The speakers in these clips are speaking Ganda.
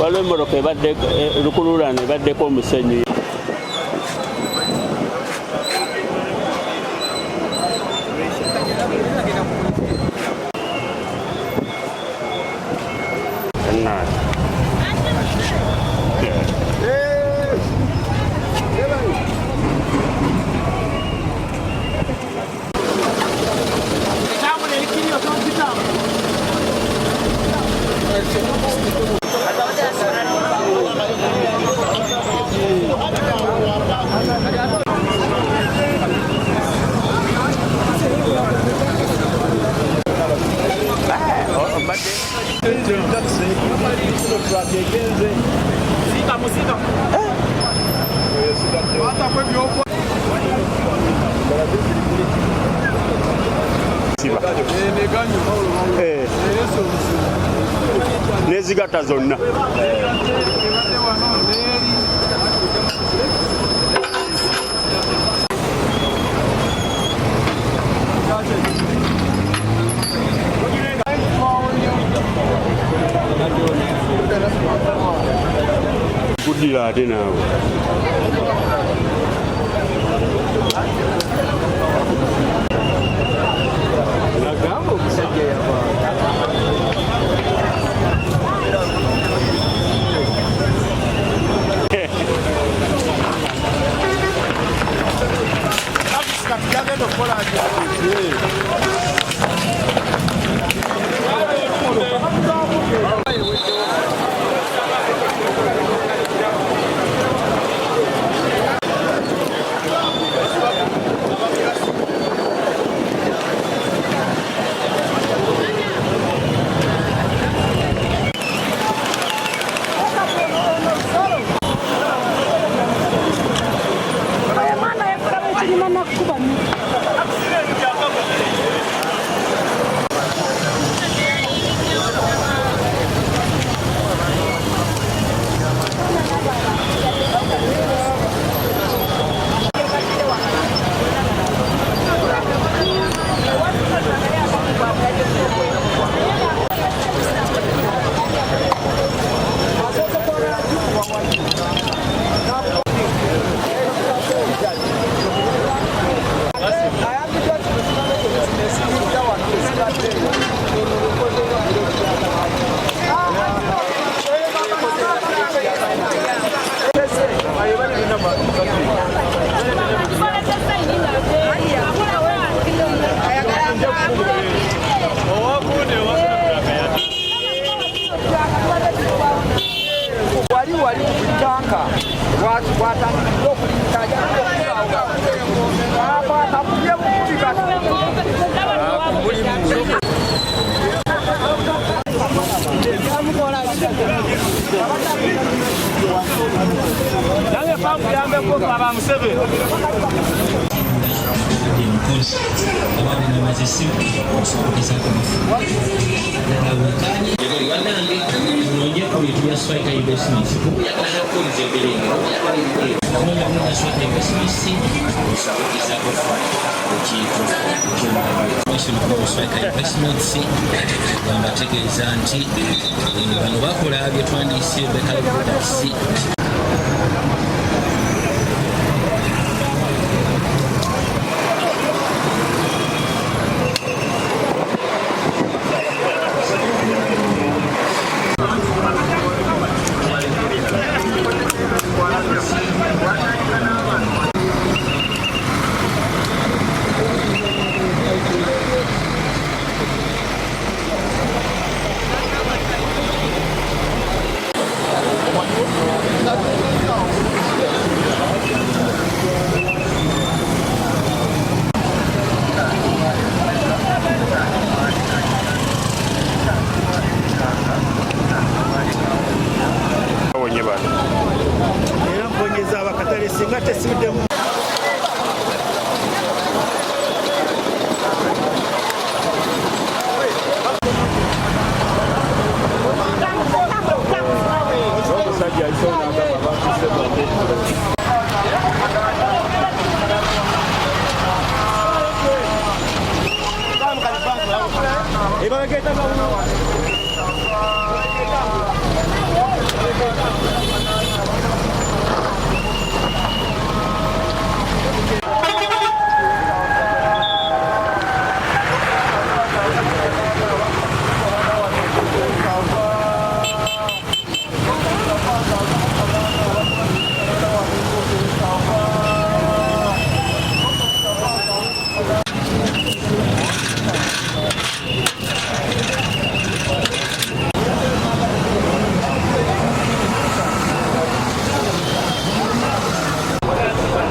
Waliwo emmotoka ebadde lukululana ebaddeko omusenyu. Nezigatta zonna. Kuddira ate naawe. Nagamba omusajja yava. Wali kutanka watandikira okulinda Bategeeza nti bano bakola bye twandiyise bakery products.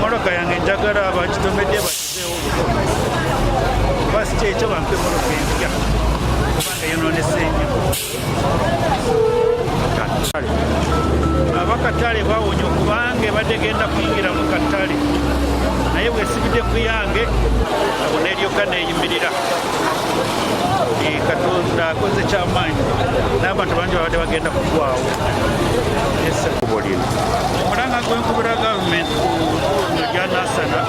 Motoka yange njagala bakitomedde bakizeewo oba si kyekyo bampe motoka empya kubanga yononese nnyo. Abakatale bawonye kubanga ebadde genda kuyingira mu katale, naye bwesibidde ku yange abo neryoka neyimirira. Katonda akoze kyamaanyi n'abantu bangi babadde bagenda kugwawo. Omulanga gwenkubira gavumenti ku lya Nasana,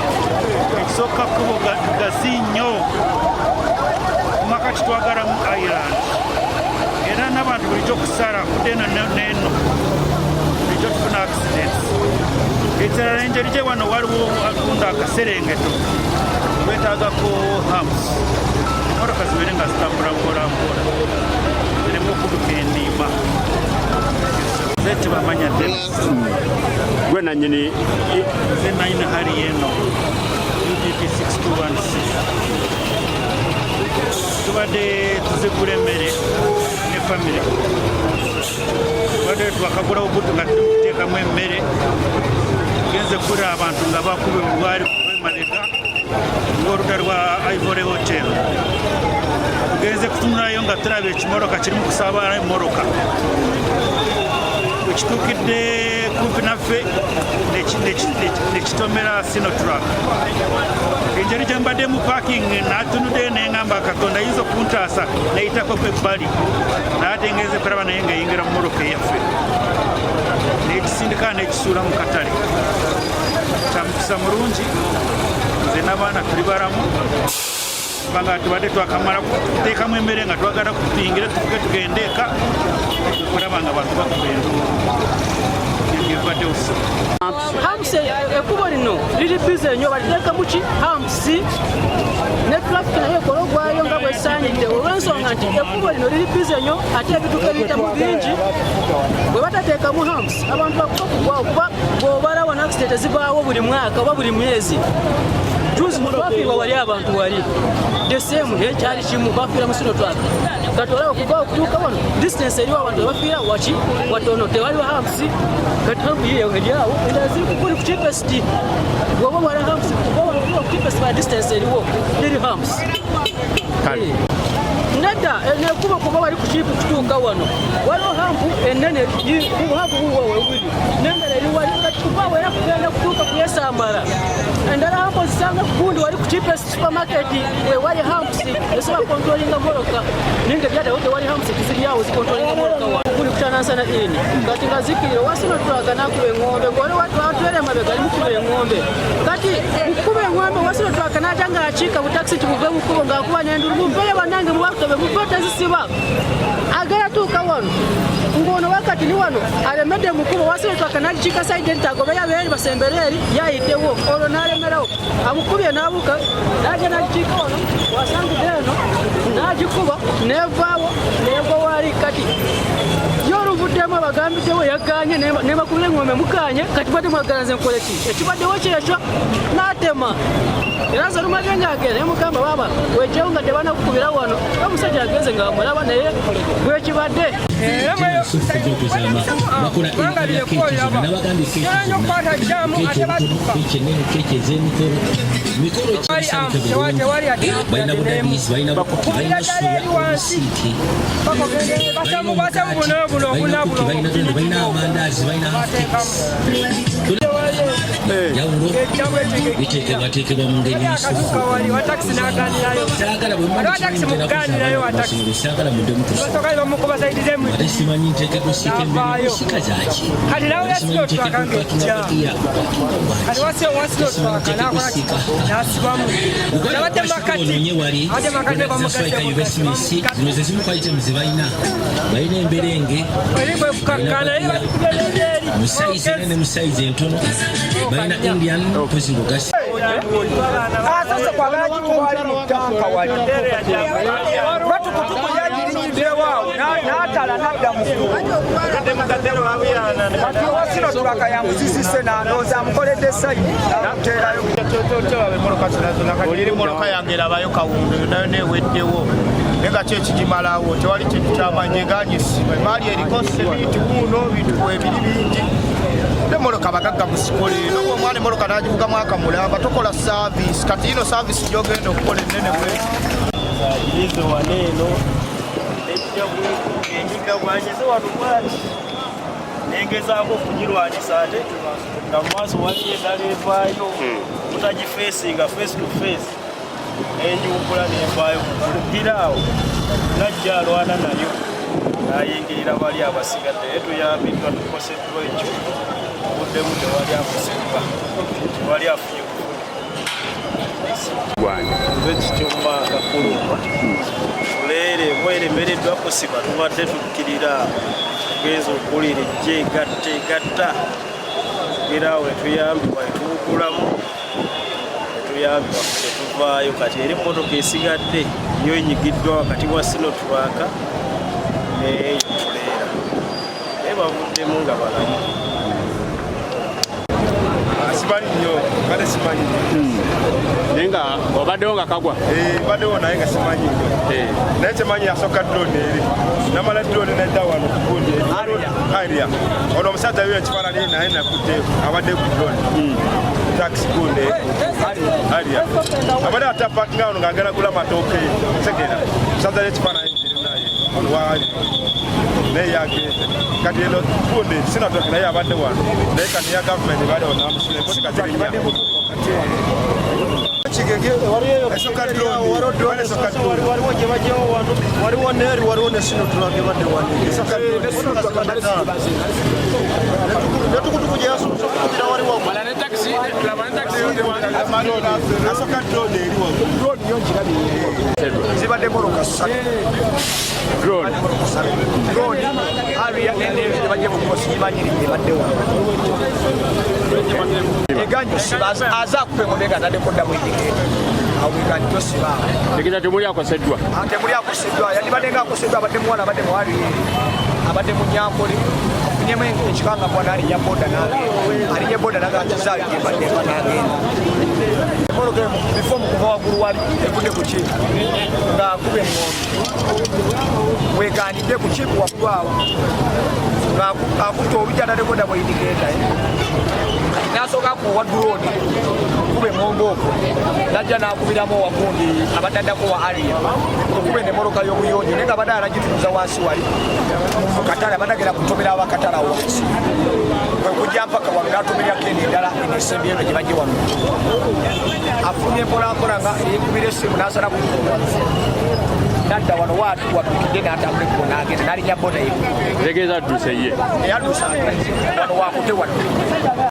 ekisooka kkubo gazi nnyo, kumakati twagalamu island, era n'abantu bulijjo okusala kudda eno n'eno bulijjo tufuna accidents. Ekirala, engeri gye wano waliwo atunda akaserengeto, twetaagako humps, emotoka zibeere nga zitambula mpola mpola zireme okuduka endiima. Nze tebamanya ddala. Gwe nanyini? Nze nanyini Harrier eno UPP 6216. Tubadde tuzigula emmere ne famire, tubadde twakagula obutu nga tuli kuteekamu emmere, genze kula abantu nga bakuba olwali mabega ng'oludda lwa Ivory Hotel. Tugenze kutunulayo nga tulaba ekimotoka kirimu kusaabala, emmotoka wekituukidde kumpi naffe nekitomera Sinotruk. Engeri gye mbadde mu parking natunuddeyo neŋŋamba Katonda ayinza okuntaasa, neyitako ebbali, naye ate ngenze kulaba naye ng'eyingira mu mmotoka eyaffe nekisindika nekisuula mu katale. Kyamukisa mulungi, nze n'abaana tuli balamu, kubanga tubadde twakamala kuteekamu emmere nga twagala tuyingire tufuke tugende eka, okulaba nga bantu bakuba enduulu ebadde usiku. Humps, ekkubo lino liri busy nnyo, baliteekamu ki humps ne traffic naye ekola ogwayo nga bwesaanidde, olw'ensonga nti ekkubo lino liri busy nnyo ate ebidduka ebiyitamu bingi. Bwe batateekamu humps, abantu bakuba kugwawo, kuba bw'obala wano accident ezibaawo buli mwaka oba buli mwezi. Juzi twafiirwa wali abantu wali the same, kyali kimu, bafiira mu Sinotruk. Kati olaba okuva okutuuka wano distance eriwo, abantu bafiira waki watono, tewaliwo humps. Kati hump yiyo eri awo, endala ziri kukuli ku cheapest. Bw'oba obala humps kuva wano okutuuka ku cheapest, ba distance eriwo teri humps. Nedda, nekuba kuba wali ku cheap kutuuka wano waliwo hump enene, hump buwa webuli nendala eri wali. Kati kuva era kugenda kutuuka kuyesambala, endala hump ozisanga kugundi wali ku cheapest supermarket, wewali humps esobola controllinga mmotoka, ninga ebyadawo tewali humps tiziri awo zicontrollinga mmotoka wano kuli kutanansana ini. Kati nga zikirira waSinotruk nakuba eŋŋombe ng'oli watwere emabega ali mukuba eŋŋombe. Kati mukuba eŋŋombe waSinotruk naja ng'akiika butakisi nti muve mukubo, ng'akuba n'endulu, mumpeyo bannange, mubatobe muve tezisiba. Agera tuuka wano ng'ono wakati ni wano alemedde mukubo, waSinotruk nagikiika side nti agobeyo abeeri basembere eri yayitewo, olwo n'alemerawo amukubye n'abuka naja nagikiika wano wasangidde eno n'agikuba nevaawo negwa wali. Kati yo oluvuddemu abagambiddewo yaganye nemakubira eŋŋombe muganye. Kati badde mwagala nze nkole ki? Ekibaddewo kyekyo n'atema, era nze olumaze ng'agenda nemugamba, baaba wejjewo nga tebanakukubira wano. Omusajja agenze ng'amulaba, naye bwekibadde. Bakola enkola keeki zonna, nabagambye keeki zonna, keeki entono, keeki enene, keeki ez'emikolo, mikolo kyebisabika bulungi. Balina budadiisi, balina bukuki, balina soya omusiike, balina omugaati, balina kuki, balina dondo, balina amandaazi, balina half cakes. Njawulo biteekebwateekebwa mu ngeri ensufu. Saagala bwe mba masomero, saagala muddemu tusoma, ate simanyi nteekeddwa osika emmere, osika zaki? Ate simanyi nteekeddwa opakinga pakiya, opakinga waki? Ate simanyi nteekeddwa osika Uganda. Ononye wali za Swaika Investments. Zino ze zimu ku items ze balina. Balina emberenge, balina pakiya mu size enene, mu size entono, balina Indian mpozi ng'ogasi. Asose kwagala gitwali mu tanka wali lwatukutuku yagirinyiddewo awo n'atala n'adda mu kati wasino tulaka yamusisise nandooza amukoledde sayidi namuteerayo. Oliri mmotoka yange erabayo kawundo yonna yonna eweddewo, naye nga ki ekigimalawo tewali kintu kyamanyi eganyisibwa emaali eriko seminti wuuno bintu bwebiri bingi. Nemmotoka bagagga musikole noba omwana emmotoka nagivuga mwaka mulamba tokola service. Kati ino service gyogenda okukola enene bweti. Agirize wano eno nejja enyiga bwanyize wano bwati, nengezaako okugirwanisa, ate nga mu maaso waliyo endala evaayo mutagifeesinga face to face, nenjiwugula nenvaayo gira awo najja alwana nayo nayingirira bali abasigadde. Naye tuyambiddwa, tukoseddwa ekyo obuddemu, tewali akoseddwa, tewali afunye buvune. Nze Kikyuma Kakulumba. Tuleere mweremereddwa kusiba, tubadde tukkirira tugenza okuwulira ejja egatta egatta gira awo netuyambibwa netuwugulamu netuyambibwa tetuvaayo. Kati eri emmotoka esigadde yo enyigiddwa wakati wa Sinotruk neeyo tuleera, naye bavuddemu nga balamu. Simanyi nnyo kale, simanyi nnyo. Naye nga obaddewo nga kagwa? Baddewo naye nga simanyi nnyo, naye kyemanyi yasooka drone eri namala drone nedda wano kugundi area. Ono omusajja yo ekifaananyi naye nakudde abadde ku drone taxi gundi area abadde ate apakinga wano ng'agenda gula matooke. Tegera omusajja yo ekifaananyi kiri naye ono waali naye yagenze. Kati eno gundi Sinotruk naye abadde wano, naye kati ya gavumenti badde wano emotoka ziri nnya. Esooka drone, esooka drone. Waliwo gye bajjawo wano, waliwo neeri, waliwo ne Sinotruk ebadde wano netukutuku gye yasoose okukubira waliwo. Asooka drone eri wano. Zibadde mmotoka ssatu. Drone. Drone, Harrier nende bajje bukosi gibanyirire ebadde wano eganyo siba aze akupa engombe nga ataddeko ddamu indicator awo eganyo tosiba. Tegeeza temuli akoseddwa? Temuli akoseddwa. Yandibadde nga akoseddwa abadde muwala abadde mu Harrier, abadde mu Nyankole, afunyemu ekikanga bwana alinnya boda n'agenda, alinnya boda n'agakizaali gyebadde n'agenda. Emmotoka eno bifo mu kuva waggulu wali evudde ku kiipu ng'akuba eŋŋombe weganidde ku kiipu waggulu awo ng'akutta olujja ataddeko double indicator n'asooka akuwa drone kuba eŋŋombe okwo najja n'akubiramu owagundi abadde addako wa Harrier okuba eno emmotoka y'obuyonjo, naye nga abadde alagitunuza wansi wali mu katale, abadde agenda kutomera abakatale awo wansi kwe kujja mpaka wano n'atomerako eno endala eno esembye eno gye bajje wano. Afulumye mpolampola nga yekubira essimu n'asala ku nadda wano watukidde n'atambula ekkubo n'agenda n'alinnya boda ye. Tegeeza adduse ye? Eyaddusa wano wakute wano.